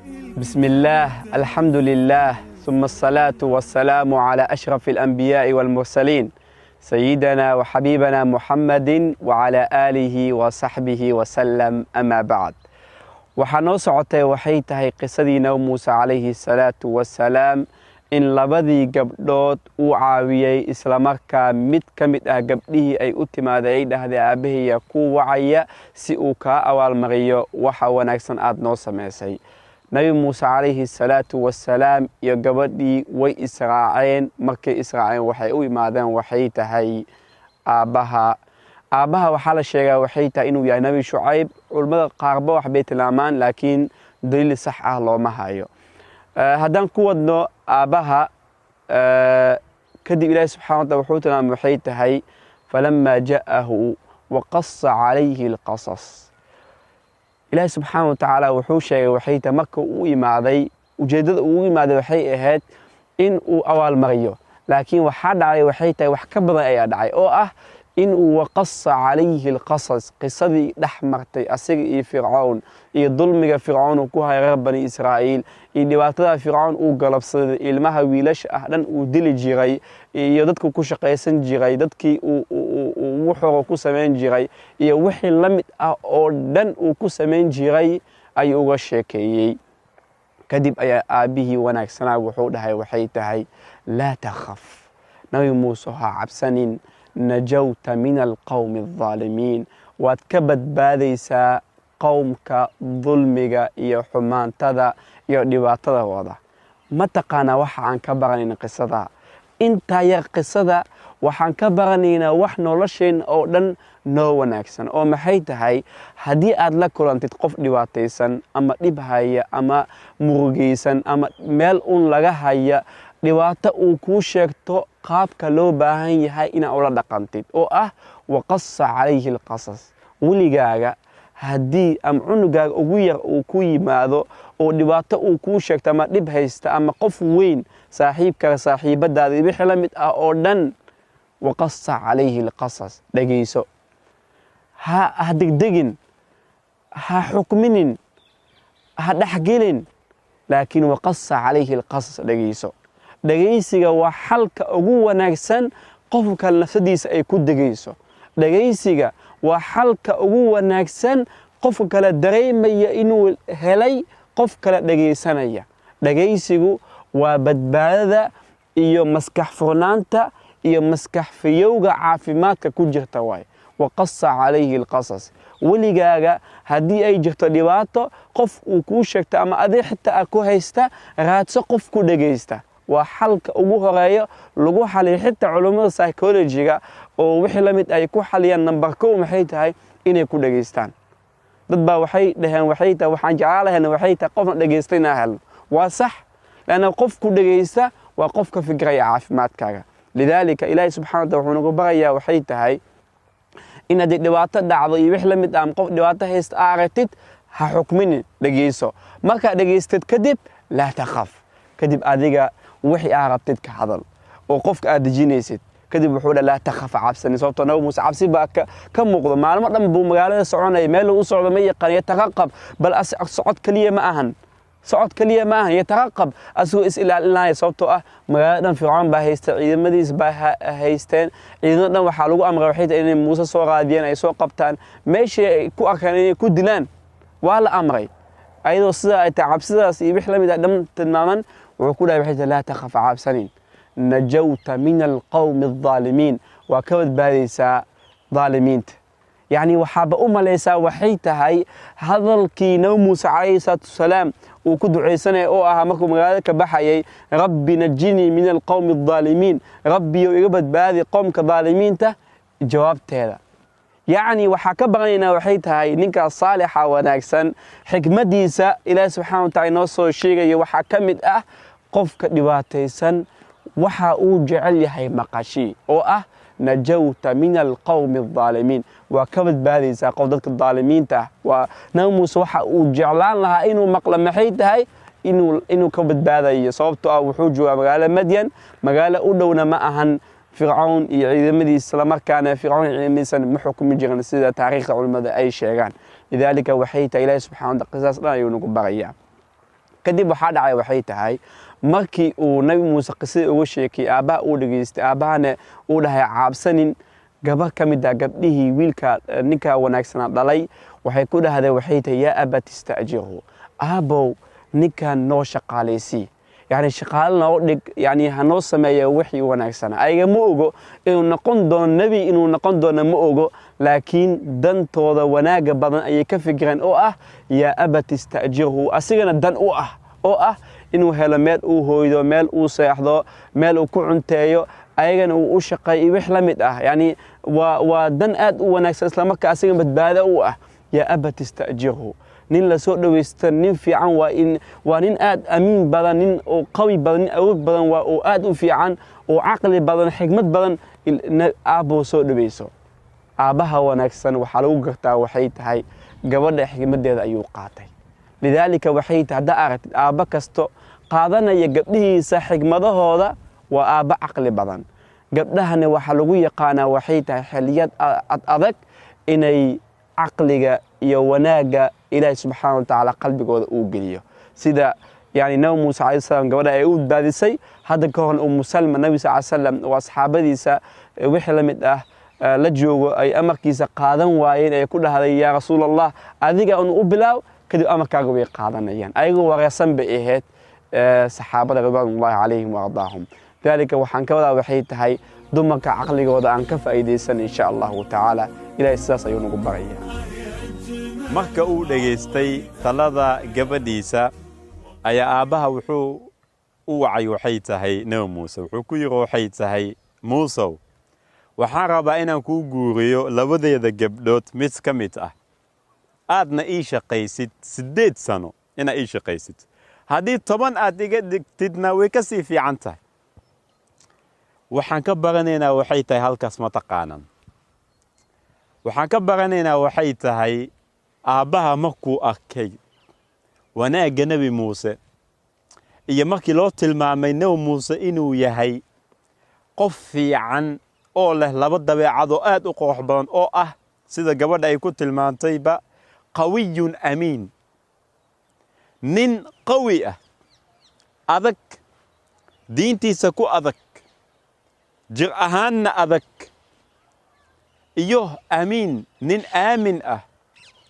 بسم الله، الحمد لله، ثم الصلاة والسلام على أشرف الأنبياء والمرسلين، سيدنا وحبيبنا محمد وعلى آله وصحبه وسلم، أما بعد. Waxaa noo socotay waxay tahay qisadii Nabi Muuse calayhi salaatu wasalaam, in labadii gabdhood uu caawiyey, islamarkaa mid ka mid ah gabdhihii ay u timaaday, ay dhahday: "Aabahaya ku wacaya si uu kaa abaalmariyo waxa wanaagsan aada noo samaysay." Nabi Muuse calayhi salaatu wasalaam iyo gabadhii way israaceen. Markay israaceen, waxay u imaadeen waxay tahay aabbaha. Aabbaha waxaa la sheegaa waxay tahay inuu yahay Nabi Shucayb. Culimmada qaarba waxbay tilmaamaan, laakiin daliil sax ah looma hayo. Haddaan ku wadno aabbaha kadib, Ilaahi subxana wa taala wuxuu tilmaamay waxay tahay: falamaa ja'ahu waqasa calayhi alqasas. Ilaahi subxaana wa tacaala wuxuu sheegay waxay tahay marka uu imaaday, ujeeddada uu u imaaday waxay ahayd in uu abaalmariyo, laakiin waxaa dhacay waxay tahay wax ka badan ayaa dhacay, oo ah in uu waqasa calayhi alqasas, qisadii dhex martay asiga iyo Fircown, iyo dulmiga Fircown uu ku hayo reer Bani Israa'iil, iyo dhibaatada Fircown uu galabsaday, ilmaha wiilasha ah dhan uu dili jiray, iyo dadku ku shaqaysan jiray, dadkii uu wuxuu ku samayn jiray, iyo wixii la mid ah oo dhan uu ku samayn jiray ayuu uga sheekeeyey. Kadib ayaa aabbihii wanaagsanaa wuxuu dhahay waxay tahay: "Laa takhaf," Nabi Muuse, "ha cabsanin, najawta min alqowmi aldaalimiin," waad ka badbaadaysaa qowmka dulmiga iyo xumaantada iyo dhibaatada wada. Ma taqaanaa waxa aan ka baranayna qisada intaa yar? Qisada waxaan ka baranaynaa wax nolosheenna oo dhan noo wanaagsan, oo maxay tahay? Haddii aad la kulantid qof dhibaataysan ama dhib haya ama murugaysan ama meel un laga haya dhibaato uu kuu sheegto, qaabka loo baahan yahay inaad ula dhaqantid, oo ah waqasa calayhi alqasas. Weligaaga haddii ama cunugaaga ugu yar uu ku yimaado oo dhibaato uu kuu sheegto ama dhib haysta, ama qof weyn, saaxiibkaaga, saaxiibadaada iyo wixii la mid ah oo dhan, waqasa calayhi alqasas, dhegeyso. Ha degdegin, ha xukminin, ha dhexgelin, laakiin waqasa calayhi alqasas, dhegeyso. Dhegeysiga waa xalka ugu wanaagsan qofka nafsadiisa ay ku degeyso. Dhegeysiga waa xalka ugu wanaagsan qofka kale dareemaya inuu helay qof kale dhegeysanaya. Dhegeysigu waa badbaadada iyo maskax furnaanta iyo maskax fiyowga caafimaadka ku jirta waay. Waqasa calayhi alqasas. Weligaaga haddii ay jirto dhibaato qof uu kuu sheegto ama adi xitaa a ku haysta, raadso qof ku dhegeysta. Waa xalka ugu horeeyo lagu xaliyo. Xitaa culummada psychology-ga oo wixii la mid ay ku xaliyaan, number 1 maxay tahay? Inay ku dhegeystaan. Dad baa waxay dhaheen waxay tahay: "Waxaan jeclaan lahayn waxay tahay qofna dhegeysta inaan helno." Waa sax, lanna qof ku dhegeysta waa qof ka fikiraya caafimaadkaaga. Lidaalika Ilaahi subxana wa taala wuxuu nagu barayaa waxay tahay in haddii dhibaato dhacdo iyo wix la mid ah, qof dhibaato haysta aa aragtid, ha xukminin, dhegeyso. Markaad dhegeystid kadib, laa takhaf, kadib adiga wixii aa rabtid ka hadal oo qofka aad dejinaysid. Kadib wuxuu dha: "Laa takhaf," cabsanin, sababtoo Nabi Muuse cabsi baa ka muuqdo. Maalmo dhan buu magaalada soconaya, meel uu socdo ma yaqaan. Yataraqab, bal socod keliya ma ahan, socod keliya ma ahan, yataraqab, asagoo is ilaalinaya, sababtoo ah magaalada dhan Fircoon baa haysta, ciidamadiis baa haysteen. Ciidamada dhan waxaa lagu amray waxay tahay inay Muuse soo raadiyeen, ay soo qabtaan, meeshii ay ku arkaan inay ku dilaan waa la amray. Ayadoo sidaa ay tahay, cabsidaas iyo wix la mid ah dhan tilmaaman, wuxuu ku dhahay waxay tahay: "Laa takhaf," cabsanin, najawta min alqawmi aldaalimiin, waa ka badbaadaysaa daalimiinta. Yacni waxaaba u malaysaa waxay tahay hadalkii Nabi Muuse calayhi salaatu wasalaam uu ku ducaysanaya, oo ahaa markuu magaalada ka baxayay: "Rabbi najinii min alqawmi aldaalimiin," Rabbiyow iga badbaadi qowmka daalimiinta. Jawaabteeda yacni waxaa ka baqanaynaa waxay tahay ninkaas saalixa wanaagsan xikmaddiisa Ilaahi subxana wa tacala inoo soo sheegayo. Waxaa ka mid ah qofka dhibaataysan waxa uu jecel yahay maqashii, oo ah najawta min alqawmi aldaalimiin, waa ka badbaadaysaa qof dadka daalimiinta ah. Waa Nabi Muuse waxa uu jeclaan lahaa inuu maqlo maxay tahay? Inuu ka badbaadayo, sababtoo ah wuxuu joogaa magaalo Madyan, magaalo u dhowna ma ahan Fircawn iyo ciidamadiisa, islamarkaana Fircawn iyo ciidamadiisana ma xukumi jirin, sida taariikhda culimmada ay sheegaan. Lidaalika waxay tahay Ilaahi subxana wa taala qisaas dhan ayuu nagu barayaa. Kadib waxaa dhacay waxay tahay markii uu Nabi Muuse qisadii uga sheekay, aabbaha uu dhegeystay, aabbahana uu dhahay caabsanin. Gabar ka mid ah gabdhihii wiilka ninka wanaagsanaa dhalay waxay ku dhahdeen waxay tahay, yaa abati ista'jirhu, aabbow ninkan noo shaqaalaysii, yani shaqaale noo dhig, yani ha noo sameeya wixii wanaagsanaa. Ayaga ma ogo inuu noqon doono nebi, inuu noqon doono ma ogo, laakiin dantooda wanaagga badan ayay ka fikireen oo ah yaa abati ista'jirhu, asigana dan u ah oo ah inuu helo meel uu hooydo, meel uu seexdo, meel uu ku cunteeyo, ayagana uu u shaqeeyo wix la mid ah. Yani waa dan aad u wanaagsan, islamarkaa asiga badbaado u ah. Yaa abati ista'jirhu, nin la soo dhawaysta, nin fiican waa, in waa nin aad amiin badan, nin oo qawi badan, nin awood badan waa, oo aad u fiican, oo caqli badan, xikmad badan. Aabboo soo dhawayso. Aabbaha wanaagsan waxaa lagu gartaa waxay tahay gabadha xikmaddeeda ayuu qaatay. Lidaalika waxay tahay haddaa aragtid aabba kasto qaadanaya gabdhihiisa xikmadahooda, waa aabba caqli badan. Gabdhahana waxaa lagu yaqaanaa waxay tahay xilliyad ad adag inay caqliga iyo wanaagga Ilaahi subxaana wa tacaala qalbigooda uu geliyo, sida yani Nabi Muuse calayhi salaam gabadha ay u badbaadisay. Hadda ka horna Umu Salma, Nabi sal slam oo asxaabadiisa wixii la mid ah la joogo ay amarkiisa qaadan waayeen, ay ku dhahday yaa rasuul Allah, adiga un u bilaaw, kadib amarkaaga way qaadanayaan. Ayagoo wareersan bay ahayd saxaabada ridwaanullahi calayhim wa ardaahum. Dalika waxaan ka wadaa waxay tahay dumarka caqligooda aan ka faa'iidaysan insha Allahu tacaala. Ilahay sidaas ayuu nagu baraya. Marka uu dhegaystay talada gabadhiisa ayaa aabbaha wuxuu u wacay waxay tahay Nebi Muuse, wuxuu ku yidhi waxay tahay, Muusow, waxaan rabaa inaan kuu guuriyo labadeeda gabdhood mid ka mid ah, aadna ii shaqaysid 8 sano, inaa ii shaqaysid. Haddii 10 aad iga dhigtidna way ka sii fiican tahay. Waxaan ka baranaynaa waxay tahay halkaas ma taqaanan, waxaan ka baranaynaa waxay tahay aabbaha markuu arkay wanaagga Nebi Muuse iyo markii loo tilmaamay Nebi Muuse inuu yahay qof fiican oo leh laba dabeecad oo aad u qurux badan, oo ah sida gabadha ay ku tilmaantayba qawiyun amiin, nin qawi ah, adag, diintiisa ku adag, jir ahaanna adag, iyo amiin, nin aamin ah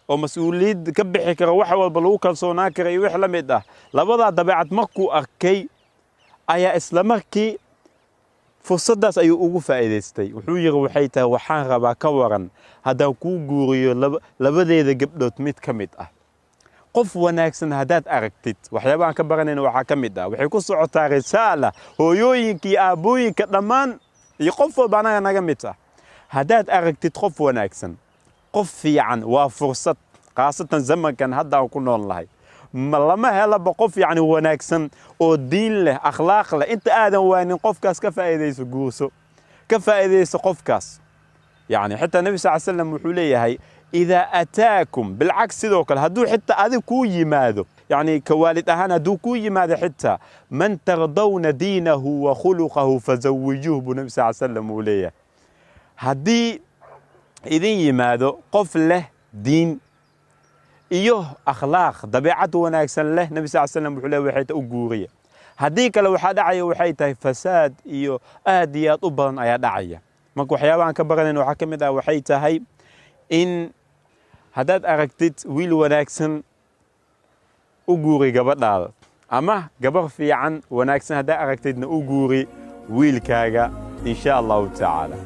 oo mas-uuliyad ka bixi kara, wax walba lagu kalsoonaan kara iyo wix la mid ah. Labadaa dabeecad markuu arkay ayaa isla markii fursaddaas ayuu ugu faa'iidaystay. Wuxuu yidhi waxay tahay, waxaan rabaa ka waran haddaan kuu guuriyo labadeeda gabdhood mid ka mid ah. Qof wanaagsan haddaad aragtid, waxyaabahan ka baranayna waxaa ka mid ah, waxay ku socotaa risaala hooyooyinka iyo aabbooyinka dhammaan iyo qof walba anaga naga mid ah. Haddaad aragtid qof wanaagsan, qof fiican, waa fursad, khaasatan zamankan hadda aan ku nool nahay. Lama helaba qof yacni wanaagsan oo diin leh, akhlaaq leh. Inta aadan waanin qofkaas ka faa'iidayso, guurso, ka faa'iidayso qofkaas. Yani xitaa Nebi sal slam wuxuu leeyahay idaa ataakum, bilcaks sidoo kale hadduu xitaa adig kuu yimaado, yani ka waalid ahaan hadduu kuu yimaado xitaa, man tardawna diinahu wa khuluqahu fazawijuuh, buu Nebi sal slam uu leeyahay. Haddii idin yimaado qof leh diin iyo akhlaaq, dabeecad wanaagsan leh, Nebi sal slam wuxuu leeyahay waxay tahay u guuriya. Haddii kale waxaa dhacaya waxay tahay fasaad iyo aad iyo aad u badan ayaa dhacaya. Marka waxyaabahan ka baranayn waxaa ka mid ah waxay tahay in haddaad aragtid wiil wanaagsan u guuri gabadhaada, ama gabar fiican wanaagsan haddaad aragtidna u guuri wiilkaaga insha Allahu tacaala.